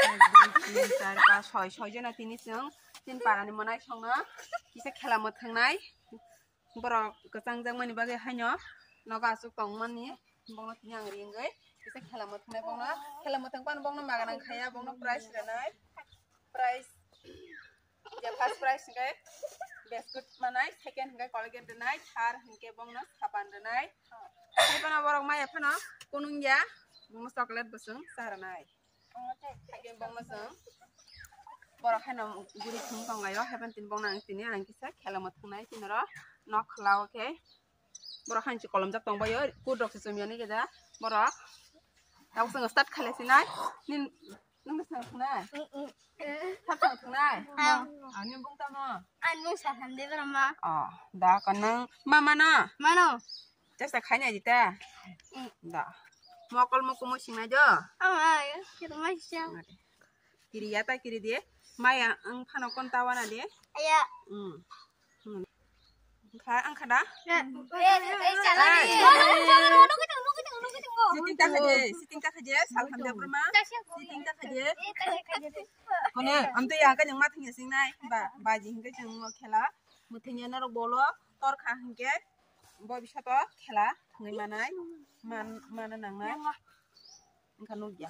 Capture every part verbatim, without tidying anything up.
ek, dui, tin, char, panch, soi, soi jona tini chwng tin parani monai songno kisa khela mwthwngnai. Borok kwchang jakmani bagwi haino nogo aswk tongmani bongno tini ang ringwi kisa khela mwthwngnai bongno. Khela mwthwng phano bongno magana khaya bongno prize rwnai. Prize, je first prize hwnkhe biscuit manai, second hwnkhe Colgate rwnai, third hwnkhe bongno sapan rwnai. Hai phano borok maya phano kunung ya, bongno chocolate bwswng cha rwnai. Hai khe bongno chwng borok haino guri thung tonglaio, hai phano tini bongno ang tini ang kisa khela mwthwngnai tini oro nok khwlao khe. Borok haino kolomjak tongbaio, kut rok se chumyani keda borok. Tabuk chwng start khailaisinai. Nin, nung bwswng thungnai? Sab chwng thungnai? Ah, nini bung tamo? Ani bung Salham Debbarma. Oh, da kon nung mama no? Mano. Chesta khainai dita? Da. Mokol mo kumo singnai do? Ama, kiri mai siya. Kiri ya ta kiri de. Maya ang phano kon tawana de. Aya. Hmm. Kha, ang kha da? Eh, eh, eh, chala ni. Siting ta khaje, siting ta khaje, Salham Debbarma. Siting ta khaje. Kone, amte ya ka jeng ma thang ya singnai. Ba, baji hingke jeng mo khela. Muthenya norok bolo, tor kha hingke. Bo bisa to khela, thangwi manai. Man, mana nangnai. Ang kha nukya.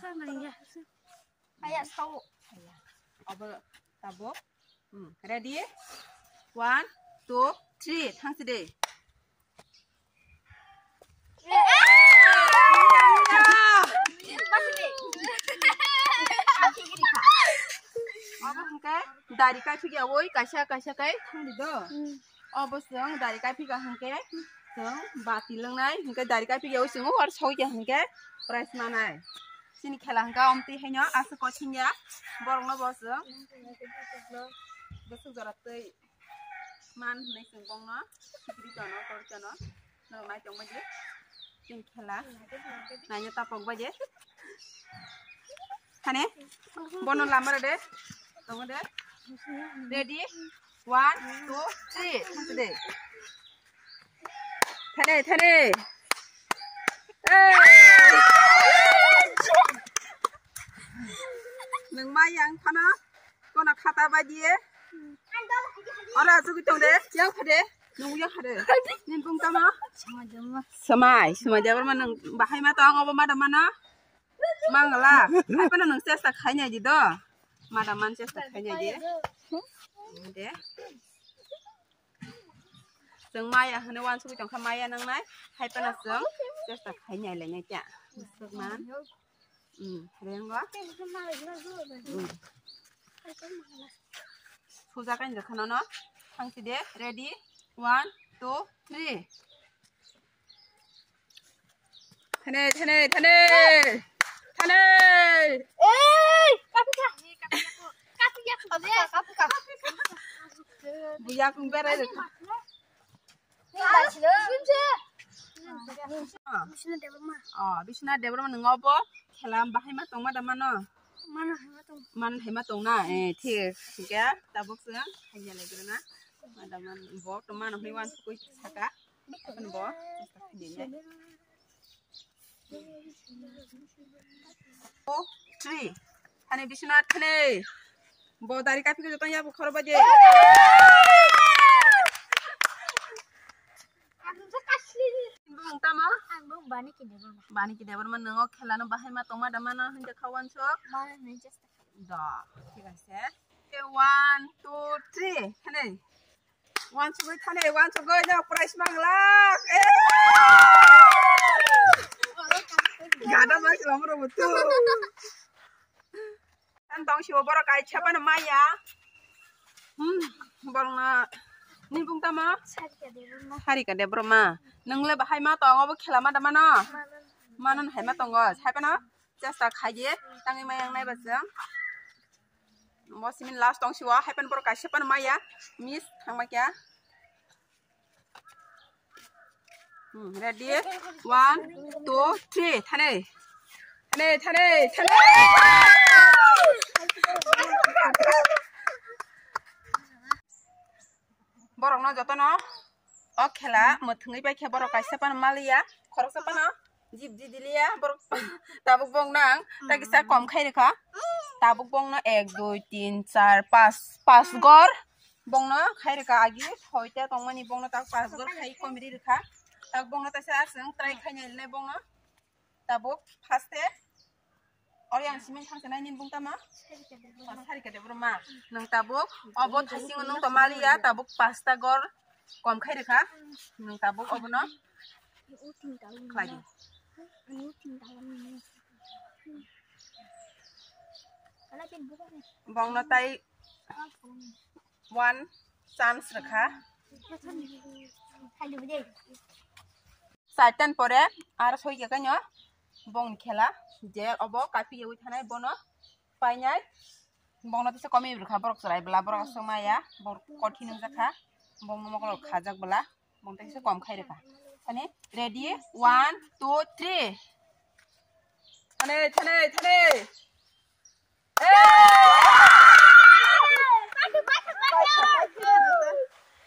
Aya, sao. Aya. Abo tabuk. Hmm. Ready? One, two, three. Thangsi de. Abo hwnkhe dari kai phikya oi kaisa kaisa kai thangdi do. Obo chwng dari kai phikha hwnkhe chwng bati lwngnai hwnkhe dari kai phikya oi chwng war soi khe hwnkhe prize manai. Chini khela hwnkhe omtwi haino aswk kochingya borokno bo chwng bwswk jora twi man hwnwi chwng bongno sikiri tono tor tono. Nang nai tong baje. Chini khela. Naina tapok baje. Thane. Bono lamara de. Tongo de. Ready? One, two, three. Thangsi de. Thane, thane. Hey! Nang mai yang phano. Kono khata bai diye. Ora asugwi tong de, yang phade. Nung yang phade. Nin bung tama. Samai, samai jabar ma nang bahai ma tong obo ma da mana. Mangala. Hai pano nang chesta khainai di do. Ma da man chesta khainai di. De. Chwng maya hwnwi wansugwi tongkha maya nangnai. Hai pano chwng chesta khainai lainai kya. Swkman. Hmm, rengo. Hmm. Suja kain jakha nono. Thangsi de. Ready? One, two, three. Thane, thane, thane. Thane. Ei, kapi ka. Kapi ka. Kapi ka. Buya kung berai jakha. Bishnu Debbarma. Oh, Bishnu Debbarma nung obo khela bahai ma tongma da mano? Mano hai ma tong. Mano hai ma tong na? Eh, thik. Thik ya, tabuk se hanya lagi na. Madam man bo to mano hai wan koi saka. Kan bo. Oh, three. Hani Biswanath khane. Bo dari kapi ko jotong ya bo khoro baje. Bung tamo? Ang bung bani kide bung. Bani kide bung man nungo khela no bahai ma tongma da mana hinde khawan so. Mana ni chesta. Da, thik ase. Ke one, two, three. Khane. Wansugwi thane, wansugwi no prize manglak. Eh! Gada ma kilometer betul. Kan tong sibo borok kaisa phano maya. Hmm, borokno ni bung tamo? Sarika Debbarma. Sarika Debbarma. Nwngle bahai ma tongo bo khela ma da mano? Mano hai ma tongo. Sai phano chesta khaidi tangwi maya ang naiba chwng. Bo simi last tong siwa hai phano borok kaisa phano maya miss thangma kya. Hmm, ready? One, two, three. Thane. Thane, thane, thane. Borokno jotono o khela mwthwngwi pai khe borok kaisa phano maliya, khoroksa phano jibji diliya, borok tabuk bong nang, ta kisa kom khai rwkha. Tabuk bongno ek, dui, tin, char, pas, pas gor. Bongno khai rwkha agi, soita tongmani bongno tak pas gor khai komri rwkha. Tak bongno taisa aswng try khaina le bongno. Tabuk first e ori ang simi thangsa nai nin bung tama. Sarika Debbarma. Nung tabuk obo thasingo nung to maliya, tabuk pasta gor kom khai rwkha. Nung tabuk obono khlai di. Bongno tai one chance rwkha. Saitan pore ar soi khe kaino bongni khela je obo kaiphi yawi thanai bono painai. Bongno tisa komi rwkha borok chwrai bwla borok aswk maya borok kothi nungjakha. Bongno mokol khajak bwla bong tisa kom khai rwkha. Ani ready, one, two, three. Thane thane thane.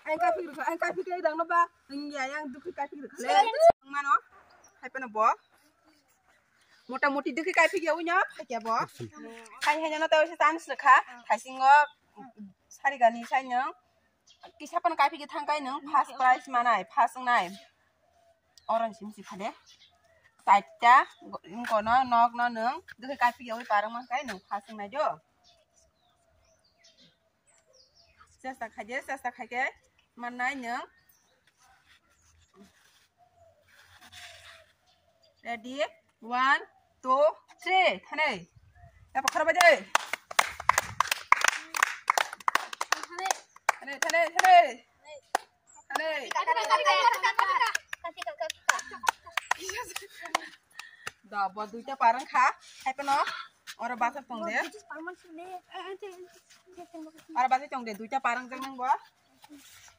Ang kaphik rwkha, ang kaphik rwkha, ang dukhi kaphik rwkha le. Ang mano, hai phano bo. Mota moti dukhi kaphik ya unya, phai kya bo. Hai hai no tawi sa chance rwkha, thaisingo sarigani saino. Kisa pan kaiphi khe thang kai nwng first prize manai, first wngnai. Orange sim si phade. Chaita, go-, gono, nok no nwng, dukhe kaiphi khe ui parang man kai nwng first wngnai jo. Chesta khai de, chesta khai khe mannai nwng. Ready? One, two, three. Thane. Tapa khara baje. Thane, thane, thane. Thane. Da, bo duita parang kha. Hai pano. Oro basa tong de. Oro basa tong de, duita parang jang nang bo.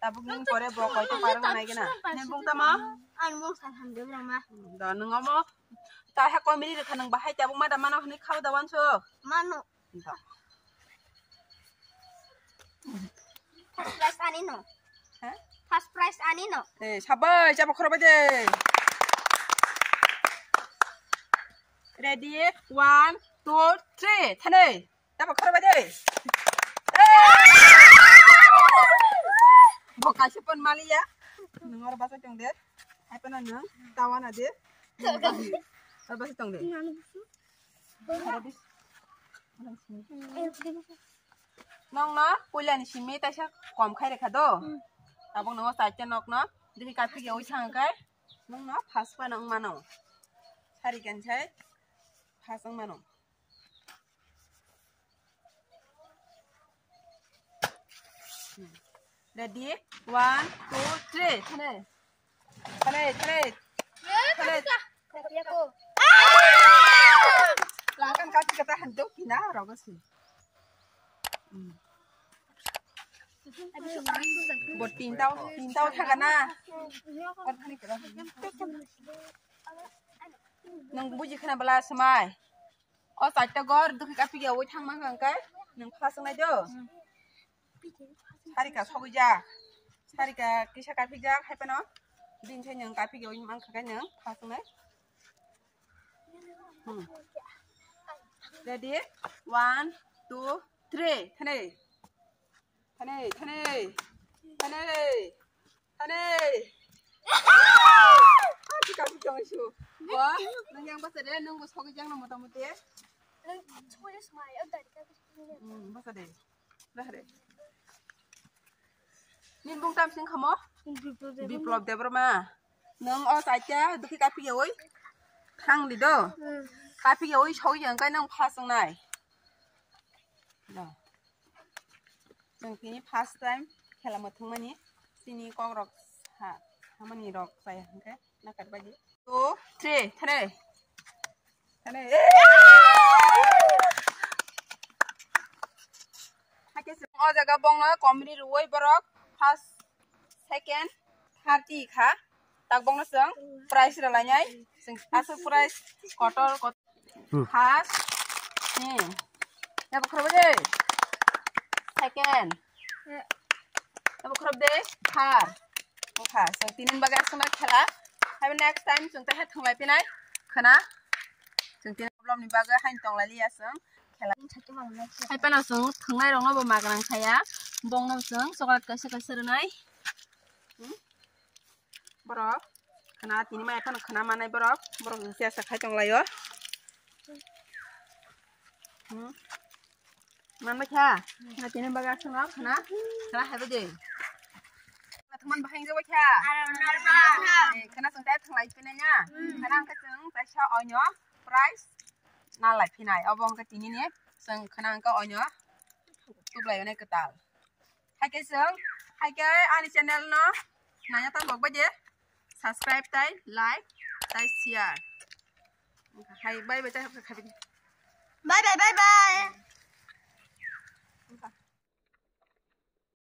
Tabuk nung pore bo koito parang nai gana. Nini bung tamo? Ani bung sa ham de broma. Do nung omo. Ta ha komiri rwkha nung bahai tabuk ma da mano hwnwi khao da wanso. Mano. Do. First prize ani no. Ha? First prize ani no. Eh, sabai, jabo khoro baje. Ready? One, two, three. Thane. Tabo khoro baje. Bo kaisa pon maliya. Nung oro basa tong de. Hai pano nung tawana de. Oro basa tong de. Nong no puila ni simi taisa kom khai rekha do. Tabok no chaita nok no dikhi kaphik ya oi thang kai. Nong no phas pa nang mano. Sari kan sai phas ang mano. Ready? One, two, three. Thane. Thane, thane. Thane. Lakan kati kata handuk pina rogo si. Hmm. Bo tintao, tintao thaga na. Nung buji khana bala semai. O chaita gor dukhi kaphik ya oi thang mankha hwnkhe nwng phas wngnai do. Sarika sogwi jak. Sarika kisa kaphik jak hai phano. Bini sai nwng kaphik ya oi mankha khe nwng phas wngnai. Hmm. Ready? One, two, three. Thane. Thane, thane. Thane. Thane. Ah, chika chika su. Bo, nang yang basa de, nang bo sogwi jang na mota moti. Nang sogwi smai, o dari ka. Hmm, basa de. Dah de. Nin bung tam sing khamo? Biplop Debbarma. Nang o sacha dukhi kaphik ya oi. Thang di do. Hmm. Kaphik ya oi sogwi jang kai nang phas wngnai. Do. Chwng tini first time khela mwthwngmani, chini kokrok sa, samani rok chaya hwnkhe nakarbaidi. Two, three, thane. Thane. Hakhe chwng o jaga bongno komri rwui borok first, second, third kha. Tak bongno chwng prize rwlainai. Chwng aswk prize kotor kotor. Hmm. First. Hmm. Abo khorok de. Second. Abo khorok de. Third. Wngkha. Chwng tini bagwi aswkno khela. Hai next time chwng tei hai thwnglai phinai. Khwna. Chwng tini problem ni bagwi haino tonglai liya chwng. Khela. Hai phano chwng thwngnairokno bo magrang khaya. Bongno chwng chocolate kaisa kaisa rwnai. Hmm? Borok khna tini mai phano khna manai borok. Borok chwng chesa khai tonglaio. Hmm? Manbai kha? Khna tini bagwi aswkno khna, khna hai bwdi. Khna thwngmani bahai wngwi kha? Eh, khna chwng tai thwnglai phinai na? Khna hwnkhe chwng kaisa oino prize na lai phinai. Obo hwnkhe tinini chwng khna hwnkhe oino tublai onai kwtal. Haikhe chwng, haikhe ani channel no nanya tang kok bai de subscribe tai like tai share. Hai bye bye tai khabi. Bye bye, bye bye.